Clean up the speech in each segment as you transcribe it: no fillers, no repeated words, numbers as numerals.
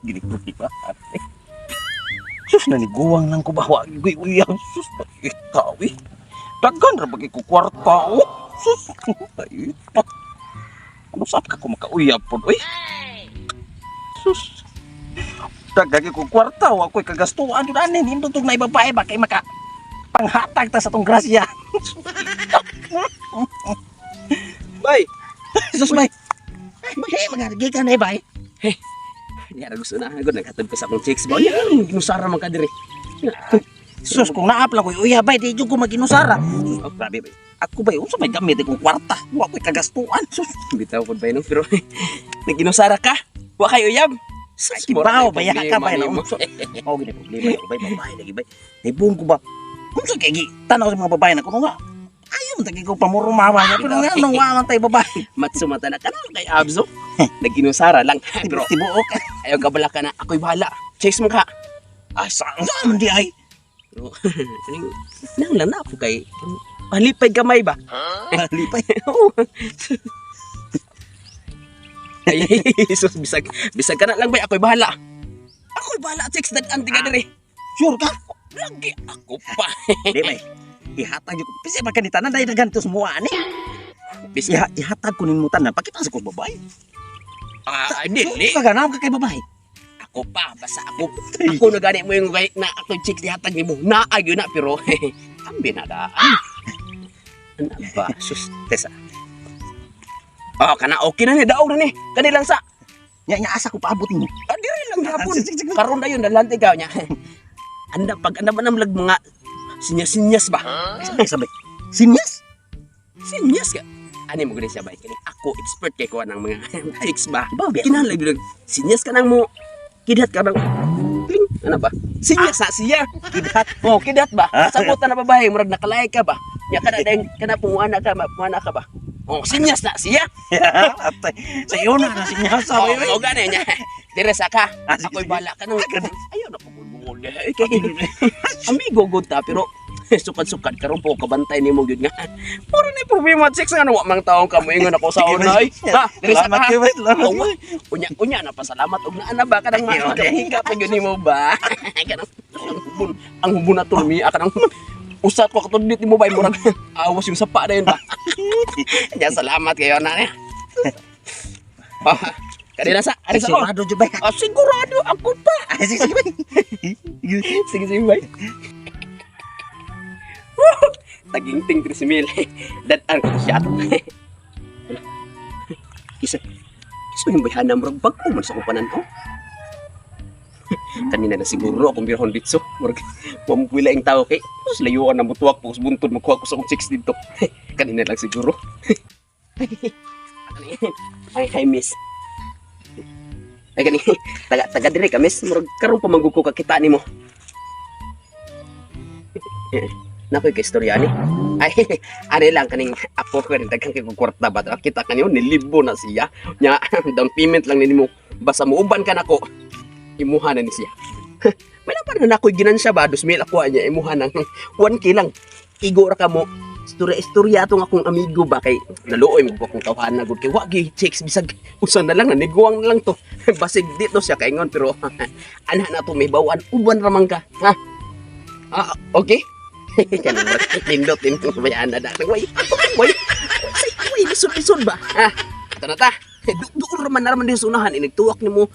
Gini ko ba? Sus, naniguwang lang ko ba? Wa gyud uyab. Sus, itawi. Daghan ra bagay ko kwarta oh. Sus, ita. Ano sab ka ko makauyab pod oy? Sus. Daghan ko kwarta, wa ko'y kagastuan jud ani nindot tug na babae ba kay maka panghatag ta sa tong grasya. Bay! Sus, bay. Bay, magargi ka na eh, bay. Hindi na gusto na. Agad naghatod ka sa akong chicks ba? Yan, ginusara man ka diri. Sus, kung naap lang ko'y uyab, bay, di jud ko maginusara. Sus, oh, grabe, bay. Ako bay, unsa may gamit kong kwarta? Wa ko'y kagastuan. Sus, Bitaw po bay no, pero naginusara ka. Wa kay uyab. Sus, Kibaw, mura baya na ka bay. problema nimo. Unsa? Mao gini problema ko bay, babae lagi bay. Nibong ko ba? Unsa kay gi tanaw sa mga babae na kuno nga. Ayaw man tagi ko pamurumawa niya pero nga nung wa man tay babae. Matsumata na ka na kay Abso. Naginusara lang. Pero Tibuok. ayaw ka bala ka na. Ako'y bahala. Chase mo ka. Ay, saan saan man di ay? Pero, kaning- nang lang na ako kay palipay gamay ba? Lipay. Oo. Ay, sus, bisag, bisag ka na lang bay, ako'y bahala. Ako'y bahala, chicks, dad-an ti ka diri. Sure ka? Lagi ako pa. Di bay. Ihatag jud ko. Bisa ba kanita na dahil ganito sa mua ani? Bisag, Ihatag ko nimo tanan pakita sa ko babae. ah, dili. Sure ka ganam ka kay babae. Ako pa, basta ako. Ako na gani mo yung kay na ako chicks ihatag nimo. Naa gyud na pero ambi na daan. Ano ba? Sus, Tesa. Oh, kana okay na ni daog na ni. Kani lang sa Nya nya asa ko paabot nimo. ah, diri lang hapon. Sige, sige, sige. Karon dayon dalante ka nya. Anda pag anda man ang mga sinyas-sinyas ba? Sabay sabay. Sinyas? Sinyas ka. Ani mo gud siya ba? Kini ako expert kay ko ng mga chicks ba. Ba, biya. Kinahanglan gyud sinyas ka nang mo kidhat ka nang kling ano ba? Sinyas na siya. Kidhat. Oh, kidhat ba? Ah. Sabot na babae, murag nakalay ka ba? Nya kana dayong kana pumuana ka, mapuana ka ba? Oh, sinyas na siya. Atay. Sa iyo na na sinyas Oh, sabay. oh gani nya. Dire sa ka. Ah, sige, Ako'y sige. bala ka nang ayaw na pagulbungol niya. Eh, kay amigo gud ta pero sukad-sukad karon po kabantay nimo gyud nga. Puro ni problema chicks nga wa mang taong ka moingon ako sa unay. Ha, dire sa Salamat ka. kayo, bay. Salamat. Oh, unya unya na pasalamat og naa na ba kanang makahinga pa gyud nimo ba? Kanang ang hubon, ang hubon na to mi kanang usat ko katod dit nimo ba murag awas yung sapa na yun ba. Ya salamat kayo na niya. Ah, kanina sa ari sa oh. Sigurado jud bay. Ah, sigurado ako pa. Ay, sige, sige, bay. Sige, sige, bye. Taginting 3,000. Dad-an ko to siya ato. Kisa, kisa yung bayhana murag bag-o man sa akong pananaw. Kanina na siguro akong birahon ditso. Murag, mampwila yung tao kay. Tapos layuan na mutuwak po, buntod, magkuha ko sa akong chicks dito. Kanina lang siguro. Ay, hi, miss. Ay, gani, taga, taga dire ka, miss. Murag, karon pa manggug ko kakita nimo. Nakoy kay istorya ni. Ay, ani lang kaning ako ko rin daghang kay kog kwarta ba. Kita kanyo nilibo na siya. Nya down payment lang nimo. Basta muuban ka nako. Imuha na ni siya. May lapan na nakoy ginansya ba 2,000 ako niya imuha nang 1K lang. Igo ra ka mo. Istorya istorya atong akong amigo ba kay naluoy mo akong tawhana gud kay wa gyud checks bisag usa na lang naniguang na lang to. Basig dito siya kaingon pero ana na to may bawan uban ra man ka. Ha? Ah, okay. Kanang murag nindot din kung bayaan na dati. Way, way, way, lisod lisod ba? Ha? Ito na ta. Doon raman na raman din sa unahan. Inigtuwak ni mo,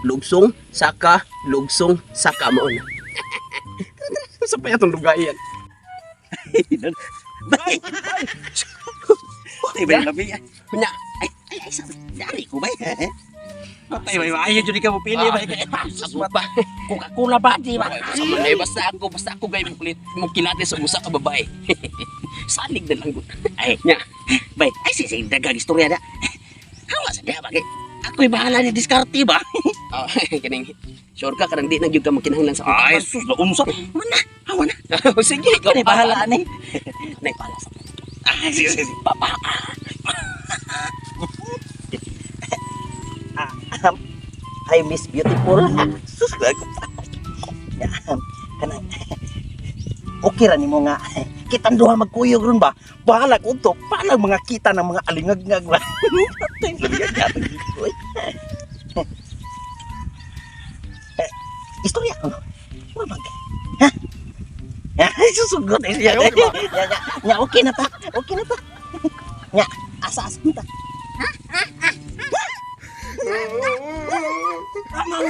lugsong, saka, lugsong, saka mo na. Sa pa itong lugayan. Bay. Tay, bay, labi. Kunya, Ay, ay, ay, sabi. Dari ko, bay. Tay, bay, ayaw jud ka mo pili, bay. ako pa. Coca-Cola ba, di ba? Sa man, eh, basta ako gay mo kilate sa usa ka babae. Salig na lang gud. Ay, Nya. bay, ay, sige, sige, daghang istorya na. Hawa sa diha, bagay. Ako'y bahala ni diskarte ba? Ah, kaning sure ka kanang di na gyud ka makinahanglan sa akong Ay, tabang. sus, naunsa. Mana, hawa na. Sige, ikaw Ako'y bahala ni. Nay, bahala sa Ay, sige, sige, sige. Papa. Ah, hi, Miss Beautiful. Sus, ako pa. Ya, kanang okay ra nimo nga. Kitang duha magkuyog ron ba? Bahala ko to. Paano mga kita ng mga alingagngag ba? Patay, labi ka yata dito, eh. Ay, susugot eh siya. Nya, nya, nya, okay na ta. Okay na ta. Nya, asa-asa ta. Amang.